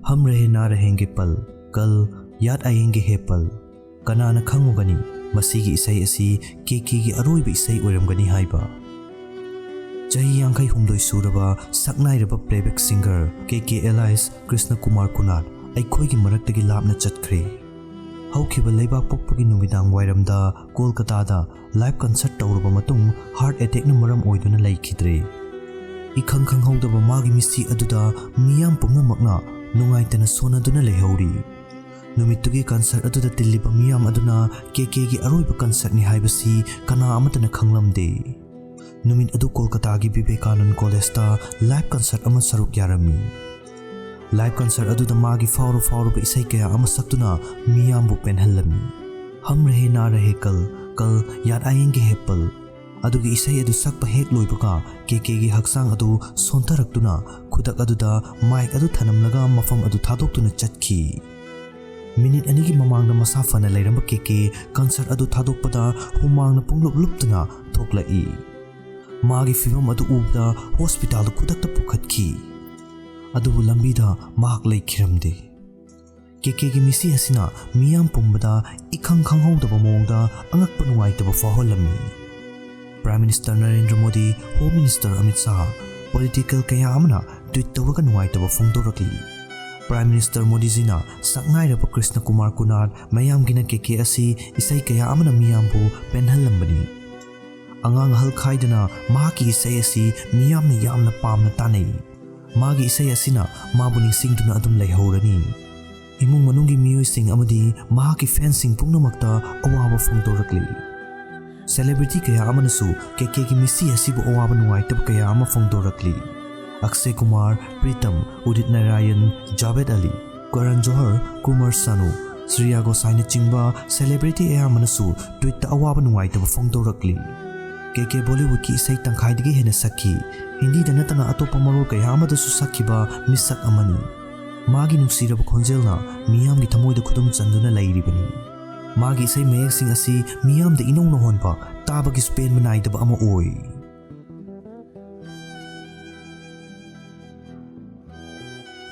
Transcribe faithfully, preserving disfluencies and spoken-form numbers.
हम रहे ना रहेंगे पल, कल याद आएंगे हे पल। ꯀꯅꯥꯅ ꯈꯪꯉꯨꯒꯅꯤ ꯃꯁꯤꯒꯤ ꯏꯁꯩ ꯑꯁꯤ ꯀꯦ ꯀꯦꯒꯤ ꯑꯔꯣꯏꯕ ꯏꯁꯩ ꯑꯣꯏꯔꯝꯒꯅꯤ ꯍꯥꯏꯕ? ꯆꯍꯤ ꯌꯥꯡꯈꯩ ꯍꯨꯝꯗꯣꯏ ꯁꯨꯔꯕ ꯁꯛꯅꯥꯏꯔꯕ playback singer ꯀꯦ ꯀꯦ alias ꯀ꯭ꯔꯤꯁꯅ ꯀꯨꯃꯥꯔ ꯀꯨꯅꯥꯠ ꯑꯩꯈꯣꯏꯒꯤ ꯃꯔꯛꯇꯒꯤ ꯂꯥꯞꯅ ꯆꯠꯈ꯭ꯔꯦ꯫ ꯍꯧꯈꯤꯕ ꯂꯩꯕꯥꯛ ꯄꯣꯛꯄꯒꯤ ꯅꯨꯃꯤꯗꯥꯡ ꯋꯥꯏꯔꯝꯗ ꯀꯣꯜꯀꯇꯥꯗ live concert ꯇꯧꯔꯕ ꯃꯇꯨꯡ heart attackꯅ ꯃꯔꯝ ꯑꯣꯏꯗꯨꯅ ꯂꯩꯈꯤꯗ꯭ꯔꯦ꯫ ꯏꯈꯪ ꯈꯪꯍꯧꯗꯕ ꯃꯥꯒꯤ ꯃꯤꯠꯁꯤ ꯑꯗꯨꯗ ꯃꯤꯌꯥꯝ ꯄꯨꯝꯅꯃꯛꯅ ꯅꯨꯡꯉꯥꯏꯇꯅ ꯁꯣꯟꯅꯗꯨꯅ ꯂꯩꯍꯧꯔꯤ꯫ ꯅꯨꯃꯤꯠꯇꯨꯒꯤ concert ꯑꯗꯨꯗ ꯇꯤꯜꯂꯤꯕ ꯃꯤꯌꯥꯝ ꯑꯗꯨꯅ ꯀꯦ ꯀꯦꯒꯤ ꯑꯔꯣꯏꯕ concertꯅꯤ ꯍꯥꯏꯕꯁꯤ ꯀꯅꯥ ꯑꯃꯠꯇꯅ ꯈꯪꯂꯝꯗꯦ꯫ ꯅꯨꯃꯤꯠ ꯑꯗꯨ ꯀꯣꯜꯀꯇꯥꯒꯤ ꯕꯤꯕꯦꯀꯥꯅꯟꯗ ꯀꯣꯂꯦꯖꯇ live concert ꯑꯃ ꯁꯔꯨꯛ ꯌꯥꯔꯝꯃꯤ꯫ Live concert ꯑꯗꯨꯗ ꯃꯥꯒꯤ ꯐꯥꯎꯔ ꯐꯥꯎꯔꯕ ꯏꯁꯩ ꯀꯌꯥ ꯑꯃ ꯁꯛꯇꯨꯅ ꯃꯤꯌꯥꯝꯕꯨ ꯄꯦꯟꯍꯜꯂꯝꯃꯤ꯫ हम रहे ना रहे कल, कल याद आएंगे हे पल꯫ ꯑꯗꯨꯒꯤ ꯏꯁꯩ ꯑꯗꯨ ꯁꯛꯄ ꯍꯦꯛ ꯂꯣꯏꯕꯒ ꯀꯦ ꯀꯦꯒꯤ ꯍꯛꯆꯥꯡ ꯑꯗꯨ ꯁꯣꯟꯊꯔꯛꯇꯨꯅ ꯈꯨꯗꯛ ꯑꯗꯨꯗ mic ꯑꯗꯨ ꯊꯅꯝꯂꯒ ꯃꯐꯝ ꯑꯗꯨ ꯊꯥꯗꯣꯛꯇꯨꯅ ꯆꯠꯈꯤ꯫ ꯃꯤꯅꯤꯠ ꯑꯅꯤꯒꯤ ꯃꯃꯥꯡꯗ ꯃꯁꯥ ꯐꯅ ꯂꯩꯔꯝꯕ ꯀꯦ ꯀꯦ concert ꯑꯗꯨ ꯊꯥꯗꯣꯛꯄꯗ ꯍꯨꯃꯥꯡꯅ ꯄꯨꯡꯂꯨꯞ ꯂꯨꯞꯇꯨꯅ ꯊꯣꯛꯂꯛꯏ꯫ ꯃꯥꯒꯤ ꯐꯤꯚꯝ ꯑꯗꯨ ꯎꯕꯗ ꯍꯣꯁꯄꯤꯇꯥꯜꯗ ꯈꯨꯗꯛꯇ ꯄꯨꯈꯠꯈꯤ꯫ ꯑꯗꯨꯕꯨ ꯂꯝꯕꯤꯗ ꯃꯍꯥꯛ ꯂꯩꯈꯤꯔꯝꯗꯦ꯫ ꯀꯦ ꯀꯦꯒꯤ ꯃꯤꯠꯁꯤ ꯑꯁꯤꯅ ꯃꯤꯌꯥꯝ ꯄꯨꯝꯕꯗ ꯏꯈꯪ ꯈꯪꯍꯧꯗꯕ ꯃꯑꯣꯡꯗ ꯑꯉꯛꯄ ꯅꯨꯡꯉꯥꯏꯇꯕ ꯐꯥꯎꯍꯜꯂꯝꯃꯤ꯫ Prime Minister Narendra Modi, Home Minister Amit Shah, political ꯀꯌꯥ ꯑꯃꯅ tweet ꯇꯧꯔꯒ ꯅꯨꯡꯉꯥꯏꯇꯕ ꯐꯣꯡꯗꯣꯔꯛꯂꯤ꯫ Prime Minister ꯃꯣꯗꯤꯖꯤꯅ ꯁꯛꯅꯥꯏꯔꯕ ꯀ꯭ꯔꯤꯁꯅ ꯀꯨꯃꯥꯔ ꯀꯨꯅꯥꯠ ꯃꯌꯥꯝꯒꯤꯅ ꯀꯦ ꯀꯦ ꯑꯁꯤ ꯏꯁꯩ ꯀꯌꯥ ꯑꯃꯅ ꯃꯤꯌꯥꯝꯕꯨ ꯄꯦꯟꯍꯜꯂꯝꯕꯅꯤ꯫ ꯑꯉꯥꯡ ꯑꯍꯜ ꯈꯥꯏꯗꯅ ꯃꯍꯥꯛꯀꯤ ꯏꯁꯩ ꯑꯁꯤ ꯃꯤꯌꯥꯝꯅ ꯌꯥꯝꯅ ꯄꯥꯝꯅ ꯇꯥꯅꯩ꯫ ꯃꯥꯒꯤ ꯏꯁꯩ ꯑꯁꯤꯅ ꯃꯥꯕꯨ ꯅꯤꯡꯁꯤꯡꯗꯨꯅ ꯑꯗꯨꯝ ꯂꯩꯍꯧꯔꯅꯤ꯫ ꯏꯃꯨꯡ ꯃꯅꯨꯡꯒꯤ ꯃꯤꯑꯣꯏꯁꯤꯡ ꯑꯃꯗꯤ ꯃꯍꯥꯛꯀꯤ fanꯁꯤꯡ ꯄꯨꯝꯅꯃꯛꯇ ꯑꯋꯥꯕ ꯐꯣꯡꯗꯣꯔꯛꯂꯤ꯫ Celebrity ꯀꯌꯥ ꯑꯃꯅꯁꯨ ꯀꯦ ꯀꯦꯒꯤ ꯃꯤꯠꯁꯤ ꯑꯁꯤꯕꯨ ꯑꯋꯥꯕ ꯅꯨꯡꯉꯥꯏꯇꯕ ꯀꯌꯥ ꯑꯃ ꯐꯣꯡꯗꯣꯔꯛꯂꯤ꯫ ꯑꯛꯁꯦ ꯀꯨꯃꯥꯔ, ꯄ꯭ꯔꯤꯇꯝ, ꯎꯗꯤꯠ ꯅꯥꯔꯥꯌꯟ, ꯖꯥꯕꯦꯗ ꯑꯂꯤ, ꯀꯔꯟ ꯖꯣꯍꯔ, ꯀꯨꯃꯥꯔ ꯁꯥꯅꯨ, ꯁ꯭ꯔꯤꯌꯥ ꯒꯣꯁꯥꯏꯅꯆꯤꯡꯕ celebrity ꯑꯌꯥꯝꯕꯅꯁꯨ tweetꯇ ꯑꯋꯥꯕ ꯅꯨꯡꯉꯥꯏꯇꯕ ꯐꯣꯡꯗꯣꯔꯛꯂꯤ꯫ ꯀꯦ ꯀꯦ Bollywoodꯀꯤ ꯏꯁꯩ ꯇꯪꯈꯥꯏꯗꯒꯤ ꯍꯦꯟꯅ ꯁꯛꯈꯤ꯫ ꯍꯤꯟꯗꯤꯗ ꯅꯠꯇꯅ ꯑꯇꯣꯞꯄ ꯃꯔꯣꯜ ꯀꯌꯥ ꯑꯃꯗꯁꯨ ꯁꯛꯈꯤꯕ ꯃꯤꯁꯛ ꯑꯃꯅꯤ꯫ ꯃꯥꯒꯤ ꯅꯨꯡꯁꯤꯔꯕ ꯈꯣꯟꯖꯦꯜꯅ ꯃꯤꯌꯥꯝꯒꯤ ꯊꯃꯣꯏꯗ ꯈꯨꯗꯨꯝ ꯆꯟꯗꯨꯅ ꯂꯩꯔꯤꯕꯅꯤ꯫ ꯃꯥꯒꯤ ꯏꯁꯩ ꯃꯌꯦꯛꯁꯤꯡ ꯑꯁꯤ ꯃꯤꯌꯥꯝꯗ ꯏꯅꯧ ꯅꯧꯍꯣꯟꯕ, ꯇꯥꯕꯒꯤꯁꯨ ꯄꯦꯟꯕ ꯅꯥꯏꯗꯕ ꯑꯃ ꯑꯣꯏ꯫